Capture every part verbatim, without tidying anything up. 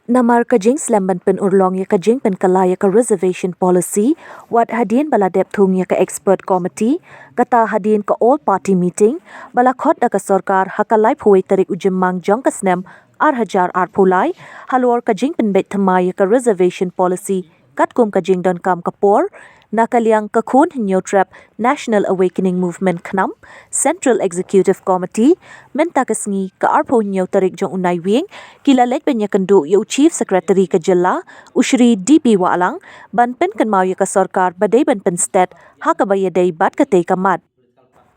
Namar ka jingslem ban pynurlong ïa ka jingpynkylla ïa ka reservation policy, wat hadien ba la dep thung ïa ka expert committee, kata hadien ka all party meeting ba la khot da ka sorkar ha ka laiphew tarik u Jymmang jong ka snem ar hajar arphew lai, halor ka jingpynbeit thymmai ïa ka reservation policy katkum ka jingdonkam ka por, na ka liang ka Khun Hynñiewtrep National Awakening Movement KHNAM, Central Executive Committee, mynta ka sngi ka arphew hynñiew tarik jong u Naiwieng, ki la leit ban ïakynduh ïa u Chief Secretary ka jylla, u Shri D P Wahlang, ban pynkynmaw ïa ka sorkar ba dei ban pynstet ha kaba ïadei bad katei ka mat.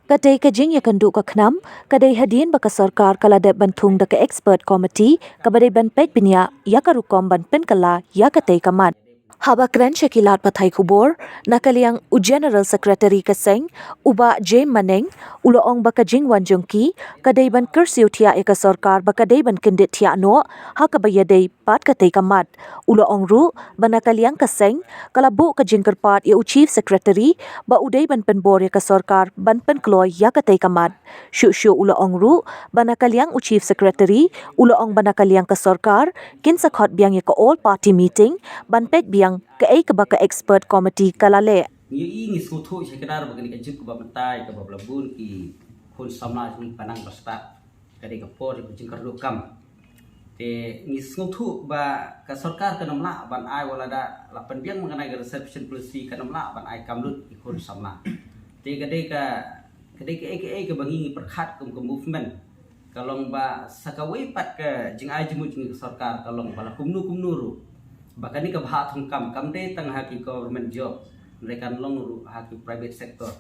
Katei ka jingïakynduh ka KHNAM ka dei hadien ba ka sorkar ka la dep ban thung da ka expert committee kaba dei ban peit bniah ïa ka rukom ban pynkylla ïa katei ka mat. Haba kren sha ki lad pathai khubor, na ka liang u General Secretary ka seng, u Bah J Maneng, u la ong ba ka jingwan jong ki ka dei ban kyrsiew thiah ïa ka sorkar ba ka dei ban kyndit thiah noh ha kaba ïadei bad katei ka mat. U la ong ruh ba na ka liang ka seng ka la buh ka jingkyrpad ïa u Chief Secretary ba u dei ban pynbor ïa ka sorkar ban pynkloi ïa katei ka mat. Shuh shuh u la ong ruh ba na ka liang u Chief Secretary u la ong ba na ka liang ka sorkar kin sa khot biang ïa ka all party meeting ban peit biang kaei kaba ka expert committee ka la leh. Ngi ïohi, ngi sngewthuh sha kdar ba kane ka juk kaba mynta kaba bla bun ki khun samla jong ngi ba nang ba stad, ka dei ka por jong ka jingkyrduh kam. Te ngi sngewthuh ba ka sorkar kan ym lah ban ai, wat lada la pynbiang ma kane ka reservation policy, kan ym lah ban ai kam lut ki khun samla. Te ka dei ka, ka dei kaei kaei kaba ngi ngi pyrkhat kum ka movement, ka long ba sa kawei pat ka jingai jingmut jong ngi ka sorkar ka long ba la kumno kumno ruh, ba kane ka bhah thong kam kam dei tang ha ki government job, hynrei kan long ruh ha ki private sector.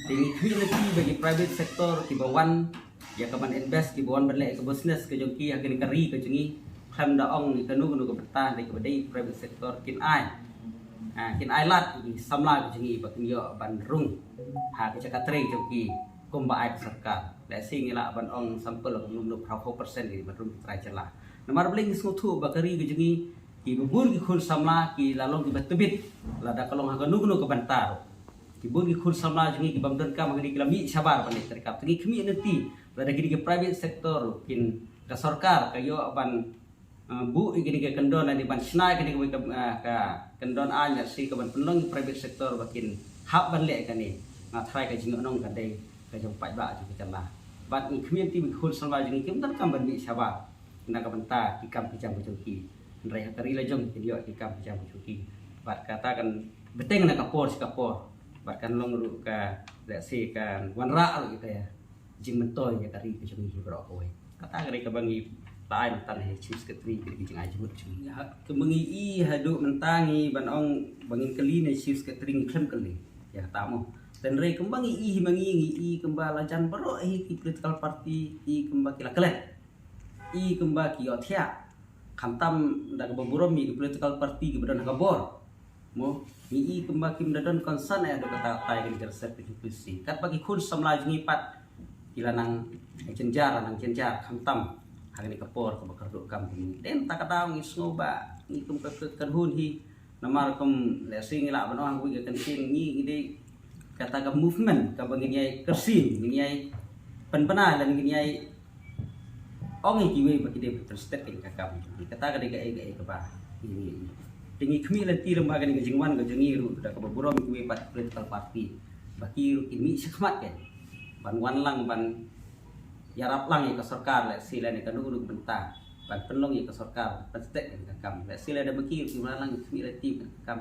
Te ngi khmih lynti ba ki private sector kiba wan ïa ka ban invest, kiba wan ban leh ïa ka business ka jong ki ha kane ka ri ka jong ngi, khlem da ong ïa kano kano ka bynta, hynrei kaba dei private sector kin ai, ah, kin ai lad ïa ki samla ka jong ngi ba kin ïoh ban rung ha ka jaka trei jong ki kumba ai ka sorkar. Lehse ngi lah ban ong sample kumno kumno, phraphew percent ki ban rung ki trai jylla. Namar balei? Ngi sngewthuh ba ka ri ka jong ngi, kiba bun ki khun samla ki la long kiba tbit, lada ka long ha kano kano ka bynta ruh. Ki bun ki khun samla jong ngi ki bym donkam ha kine ki la mih shabar ban leh treikam. Te ngi khmih lynti lada kine ki private sector kin, ka sorkar ka ïoh ban, uh, buh ïa kine ki kyndon, lane ban shna ïa kine ki, uh, ka kyndon aiñ, lehse ka ban pynlong ki private sector ba kin hap ban leh kane. Nga tharai ka jingïohnong ka dei ka jong paidbah jong ka jylla. Bad ngi khmih lynti ba ki khun samla jong ngi kim donkam ban mih shabar na ka bynta ki kam ki jam ka jong ki. Hynrei ha ka ri la jong kin ïoh ki kam ki jam ka jong ki. Bad kata kan bteng na ka por sha ka por. Bad kan long ruh ka, lehse kan wanrah ruh ïa ka jingmyntoi ïa ka ri ka jong ngi baroh kawei. Kata ka dei kaba ngi la ai mynta na Chief Secretary, ka dei ka jingai jingmut jong ngi. Ha, kaba ngi i haduh mynta ngi ban ong ba ngin kylli na Chief Secretary, ngi khlem kylli ïa kata mo. Hynrei kumba ngi i hi ma ngi, ngi i kumba la jan baroh hi ki political party, i kumba ki la klet, i kumba ki ïohthiah. Khamtam da kaba burom ïa ki political party kiba don ha ka bor, mo, ngi i kumba kim da don concern ïa kata, tai kane ka reservation policy. Katba ki khun samla jong ngi pat ki la nang jynjar, la nang jynjar khamtam ha kane ka por kaba kyrduh kam. Te mynta ka daw ngi sngew ba ngi kum ka, ka, ka hun hi. Namar kum lehse ngi lah ban ong ha kawei ka kyntien, ngi, ngi dei kata ka movement kaba ngin ïai kyrsiew, ngin ïai pynbna lane ngin ïai ong ïa kiwei ba ki dei ban pynstet ïa ka kam. Kata ka dei kaei kaei kaba ngi, ngi, ngi, te ngi khmih lynti lem bad kane ka jingwan ka jong ngi ruh da kaba burom ïa kiwei pat political party ba ki ruh kin mih shakhmat, kan ban wan lang ban ïarap lang ïa ka sorkar, lehse lane kano kano ka bynta ban pynlong ïa ka sorkar pynstet ïa ka kam. Lehse lada ma ki ruh ki wan lang, khmih lynti ba ka kam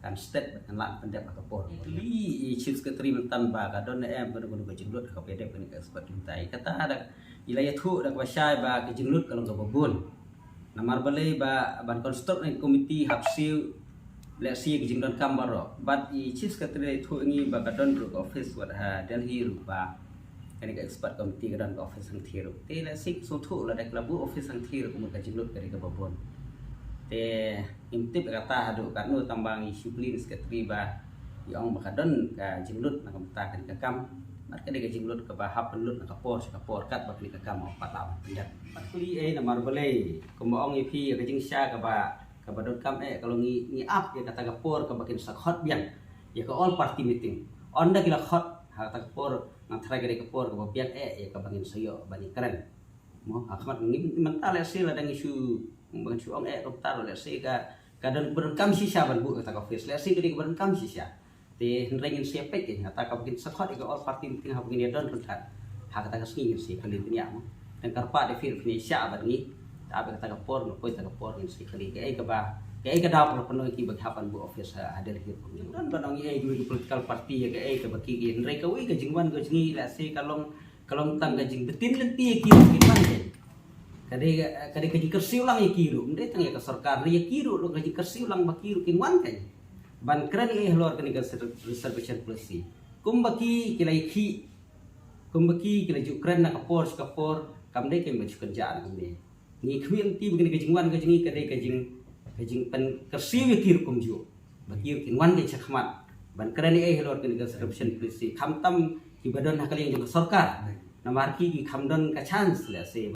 kan stet bad kan lah pyndep ha ka por. Kylli i Chief Secretary mynta ba ka don ne em kano kano ka jinglut ha kaba ïadep kane ka expert mynta. Kata da i la ïathuh da kaba shai ba ka jinglut ka long kaba bun. Namar balei? Ba ban construct ne ka committee hap siew, lehse ka jingdonkam baroh. Bad i Chief Secretary la ïathuh ïa ngi ba ka don ruh ka office wat ha Delhi ruh, ba kane ka expert committee ka don ka office hangthie ruh. Te lehse sngewthuh lada ki la buh office hangthie ruh, ka mut ka jinglut ka dei kaba bun. Te ngim tip kata haduh katno, tang ba ngi shu kylli na secretary ba i ong ba ka don ka jinglut na ka bynta kane ka kam. Bad ka dei ka jinglut kaba hap pynlut na ka por sha ka por katba kane ka kam ka ym pat lah ban pyndep. Bad kylli ei, namar balei? Kumba ong ïa phi, ka jingshisha kaba, kaba donkam eh ka long ngi, ngi ap ïa kata ka por kaba kin sa khot biang ïa ka all party meeting. Ynda ki la khot ha kata ka por Nga tharai ka dei ka por kaba biang eh ïa kaba ngin sa ïoh ban ïakren. Mo, ha khmat ngi mynta lehse lada ngi shu, ba ngi shu ong eh kumta lehse ka, ka don, ba donkam shisha ban buh kata ka office, lehse ka dei kaba donkam shisha. Te hynrei ngin sa ïa peit, kata kaba kin sa khot ïa ka All Party Meeting haba ngin ïa don ryngkat. Ha kata ka sngi ngin sa ïa kylli bniah mo. Tang kyrpad ïa phi, phin ïa shah bad ngi. Te ap ïa kata ka por, nga poi kata ka por ngin sa ïa kylli kaei kaba, kaei ka daw ba la pynlong ïa ki ba ki hap ban buh office ha, ha Delhi. Don ban ong ïa kiwei ki political party ïa kaei kaba ki, ki hynrei kawei ka jingwan ka jong ngi lehse ka long, ka long tang ka jingbtin lynti ïa ki ruh kin wan kein. Ka dei, ka dei ka jingkyrsiew lang ïa ki ruh, ym dei tang ïa ka sorkar, ïa ki ruh long ka jingkyrsiew lang ba ki ruh kin wan kein. Ban kren ïa halor kane ka reser-, reservation policy. Kumba ki, ki la ïakhih, kumba ki, ki la ju kren na ka por sha ka por, kam dei kein ba ju kynjah na kumne. Ngi khmih lynti ba kane ka jingwan ka jong ngi ka dei ka jing, ka jingpynkyrsiew ïa ki ruh kumjuh. Ba ki ruh kin wan kein sha khmat ban kren ïa halor kane ka reservation policy. Khamtam kiba don ha ka liang jong ka sorkar. Namar ki, ki kham don ka chance lehse.